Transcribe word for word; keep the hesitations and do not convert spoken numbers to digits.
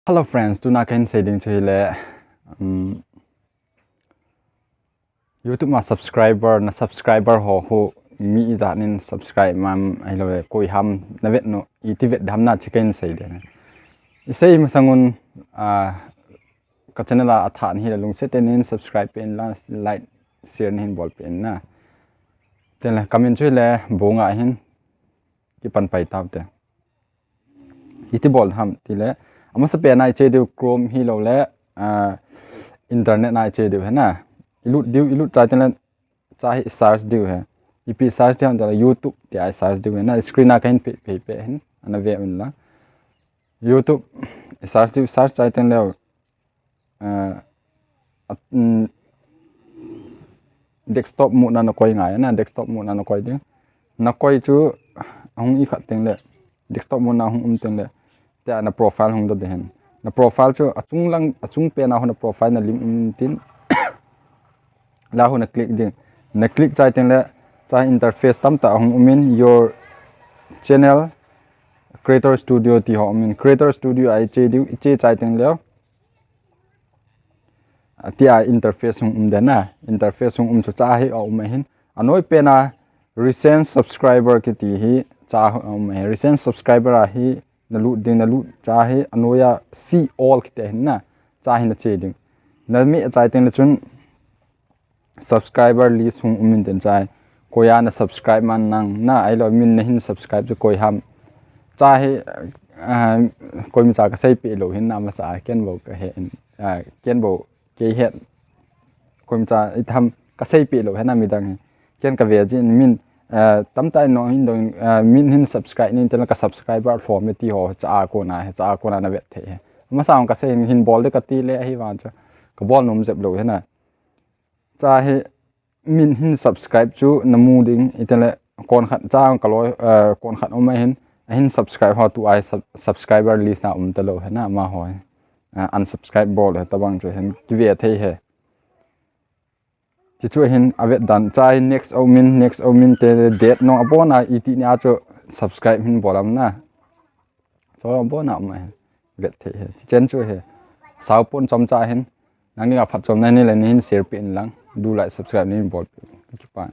Hello friends, tuna kahin sei ding chu hile, um, YouTube ma subscriber, na subscriber ho khu mi ijat nin subscribe mam ahilou le koi ham na vet nom, iti vet dem na chu kahin sei ding. Isei masang un, ah, ka channel a athah nahi le lungset tah in subscribe peh in lang, like, share nahin bol peh in na. Tin le, comment chu hile bung a hin kipan pai tau te. Iti bol ham tile, amasa pen a iche diu Chrome hilou le, ah, internet a iche diu hi na. Ilut diu, ilut chai teng le, cha hi search diu hi. Ipi search diu ham tile YouTube tia search diu hi na. Screen a kahin pe, pe, pe hin, ana ve un lang. YouTube search diu, search chai teng le, ah, at-, um, desktop mode na na koi ngai na, desktop mode na na koi ding. Na koi chu ahung i khat teng le, desktop mode na hung um teng le, tia na profile hung doh ding hin. Na profile chu achung lang, achung pen a hung na profile na lim um tin. La hung na click ding. Na click chai teng le, cha interface tamtah ahung um in, your channel, Creator Studio ti ho um in. Creator Studio a iche diu, iche chai teng le, atia interface hung um den na, interface hung um chu cha hi aum ahin. Anoi pen a recent subscriber kiti hi cha hi aum ahin. Recent subscriber a hi na lut ding, na lut cha hi anoi a see all kiti ahin na, cha hi na che ding. Na meh chai teng le chun subscriber list hung um in tin chai. Koi a na subscribe man nang na, ahilou min nahin subscribe chu koi ham. Cha hi, ah, koima cha ka sei peh lou hin na, amasa ken bou ka he, ah, ken bou kei het. Koima cha itham ka sei peh lou hin na midang hi. Ken ka ve jin min, ah, tamtah in nong hin dong, ah, min hin subscribe nin teng le ka subscriber lhom e ti ho cha a kona hi, cha a kona na vet thei hi. Amasa ka sei hin bol de kati le ahivang chu ka bol nom jep lou hi na. Cha hi min hin subscribe chu na mu ding, iti le kon khat cha ka loi, eh, kon khat um ahin, ahin subscribe ho tu a hi sub-, subscriber list na um talou hi na amaho hi. Eh, unsubscribe bol hi tabang chu hin kive thei hi. Chuchu hin avet dan cha hi next aum in, next aum in te date nong abon a iti nia chu subscribe hin bol am na. Chu abon a um ahin vet thei hi. Chen chu hi. Sao pon chom cha hin. Nangin aphatchomna nei le nahin share peh in lang, do, like, subscribe nahin bol peh in. Kipa.